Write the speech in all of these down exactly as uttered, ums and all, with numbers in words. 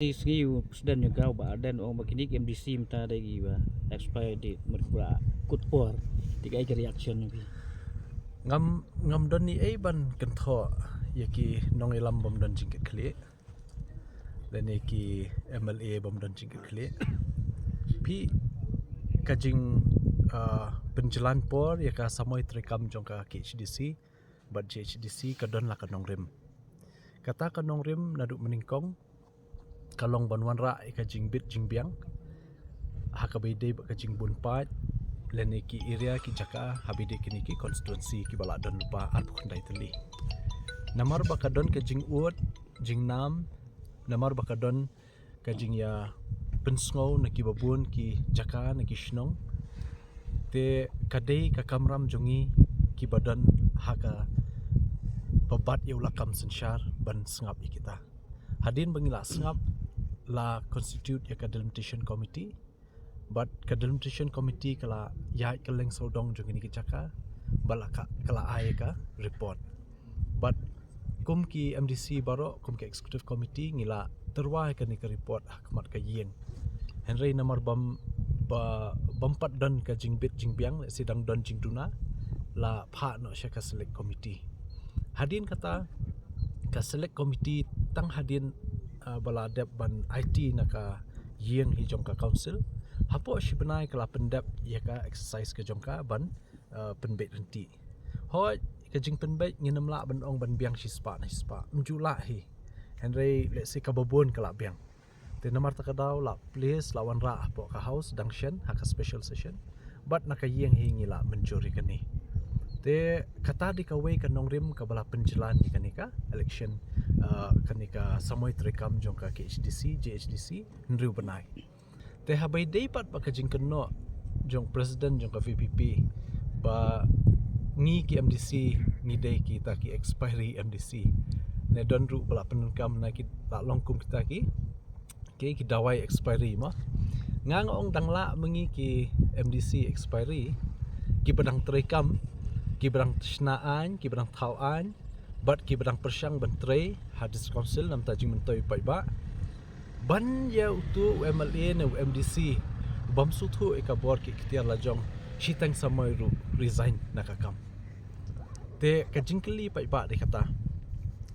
Sngi u president jong ka u Bah Ardent u ong ba kine ki M D C mynta dei kiba expire date, mar ba kut por. Te kaei ka reaction jong phi? Ngam, ngam don ei ei ban kynthoh ïa ki nongïalam bym don jingkitkhlieh lane ki M L A bym don jingkitkhlieh. Phi, ka jing, ah, pynjlan por ïa ka samoi treikam jong ka K H D C bad J H D C ka don la ka nongrim. Kata ka nongrim naduh mynnyngkong ka long ban wanrah ïa ka jingbit jingbiang ha kaba ïadei bad ka jingbun paid lane ki area, ki jaka haba ïadei kine ki constituency kiba la don lypa arphew khyndai tylli. Namar ba ka don ka jingud jingnam, namar ba ka don ka jingïa pynsngew na kiba bun ki jaka, na ki shnong. Te ka dei ka kamram jong ngi kiba don ha kaba bat ïa u lakam synshar ban sngap ïa kita. Hadien ba ngi la sngap, la constitute ïa ka delimitation committee. Bad ka delimitation committee ka la ïaid kylleng sawdong jong kine ki jaka, bad la ka, ka la ai ka report. Bad kum ki M D C baroh, kum ki executive committee, ngi la tyrwa ïa kane ka report ha khmat ka ïing. Hynrei namar bym, ba, bym pat don ka jingbit jingbiang, lehse dang don jingduna, la phah noh sha ka select committee. Hadien kata, ka select committee tang hadien, ah, ba la dep ban aiti na ka ïing hi jong ka council. Hapoh shi bnai ka la pyndep ïa ka exercise ka jong ka ban, ah, pynbeit ryntih. Hooid, ka jingpynbeit ngin ym lah ban ong ban biang shispah na shispah. Ym ju lah hi. Hynrei lehse kaba bun ka la biang. Te namar kata ka daw la place, la wanrah hapoh ka house dang shen ha ka special session. Bad na ka ïing hi ngi la mynjur ïa kane. Te kata dei kawei ka nongrim kaba la pynjlan ïa kane ka election, ah, kane ka samoi treikam jong ka K H D C, J H D C, hynriew bnai. Te haba ïadei pat bad ka jingkynnoh jong president jong ka V P P ba ngi ki M D C ngi dei kita ki expiry M D C. Ne don ruh ba la pyndonkam na ki, la long kum kita ki, ki, ki dawai expiry mo. Nga nga ong dang lah ma ngi ki M D C expiry, kiba dang treikam, kiba dang shna aiñ, kiba dang thaw aiñ, bad kiba dang pyrshang ban trei ha District Council namar jingmyntoi paidbah. Ban ïa uto u M L A ne u M D C bym sngewthuh ïa ka bor ki ikhtiar la jong, shiteng samoi ruh resign na ka kam. Te ka jingkylli paidbah dei kata.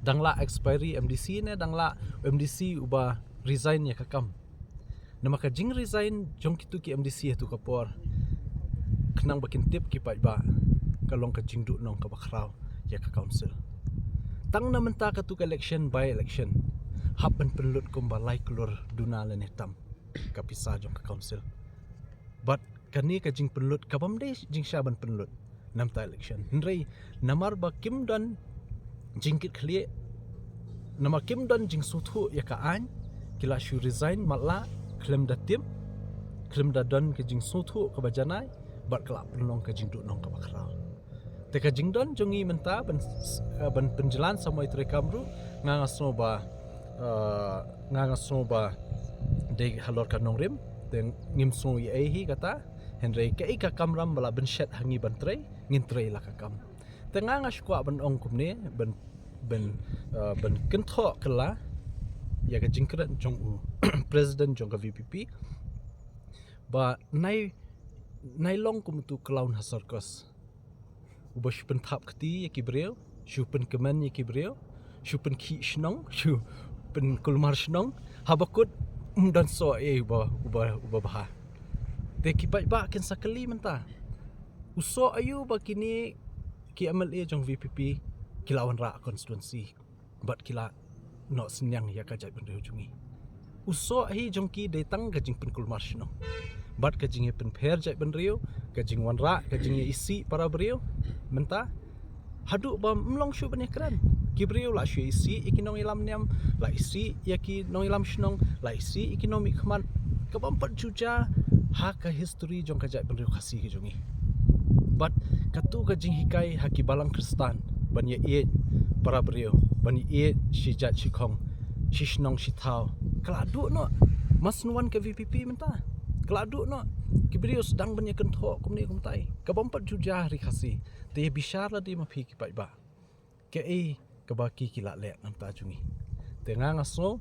Dang lah expiry M D C ne dang lah M D C uba resign ïa ka kam. Namar ka jingresign jong kito ki M D C ha kato ka por, khnang ba kin tip ki paidbah, ka long ka jingduhnong kaba khraw ïa ka council. Tang na mynta kato ka election, by election, hap ban pynlut kumba lai klur duna lane tam ka pisa jong ka council. Bad kane ka jingpynlut ka bym dei jingshah ban pynlut namar election. Hynrei namar ba kim don jingkitkhlieh, namar kim don jingsngewthuh ïa ka aiñ, ki la shu resign matlah khlem da tip, khlem da don ka jingsngewthuh kaba janai, bad ka la pynlong ka jingduhnong kaba khraw. Te ka jingdon jong ngi mynta ban, eh, ban pynjlan samoi treikam ruh, nga nga sngew ba, eh, nga nga sngew ba dei halor ka nongrim, te ngim sngew ei ei hi kata. Hynrei kaei ka kamram ba la bynshet ha ngi ban trei, ngin trei la ka kam. Te nga nga shu kwah ban ong kumne, ban, ban, eh, ban kynthoh kylla ïa ka jingkren jong u president jong ka V P P, ba nai, nai long kum uto u clown ha circus, uba shu pynthap kti ïa ki briew, shu pynkmen ïa ki briew, shu pynkhih shnong, shu pynkulmar shnong. Haba kut, ym don soh ei ei uba, uba, uba bha. Te ki paidbah kin sa kylli mynta, u soh aïu ba kine ki M L A jong V P P ki la wanrah constituency bad ki la noh synñiang ïa ka jaitbynriew jong ngi? U soh hi jong ki dei tang ka jingpynkulmar shnong bad ka jingïapynpher jaitbynriew, ka jingwanrah, ka jingïaisih para briew. Mynta haduh ba ym long shuh ban ïakren, ki briew la shu ïaisih ïa ki nongïalam niam, la isih ïa ki nongïalam shnong, la isih ïa ki nongmihkhmat, ka bym pat ju jia ha ka history jong ka jaitbynriew Khasi ka jong ngi. Bad kato ka jinghikai ha ki balang Khristan ban ïaieit para briew, ban ïaieit shi jait shi khong, shi shnong shi thaw, ka la duh noh. Mar shu wan ka V P P mynta, ka la duh noh. Ki briew sdang ban ïakynthoh kumne kumtai, ka bym pat ju jia ha ri Khasi. Te bishar lade ma phi ki paidbah, kaei kaba ki ki la leh namar jong ngi. Te nga nga sngew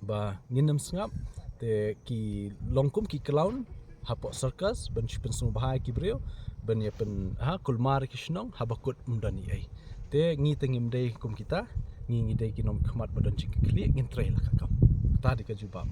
ba ngin ym sngap te ki long kum ki clown hapoh circus ban shu pynsngewbha ïa ki briew, ban ïa pyn ha kulmar ki shnong haba kut ym don ei. Te ngi te ngim dei kum kita, ngi ngi dei ki nongkhmat ba don jingkitkhlieh, ngin trei la ka kam. Ta dei ka jubab.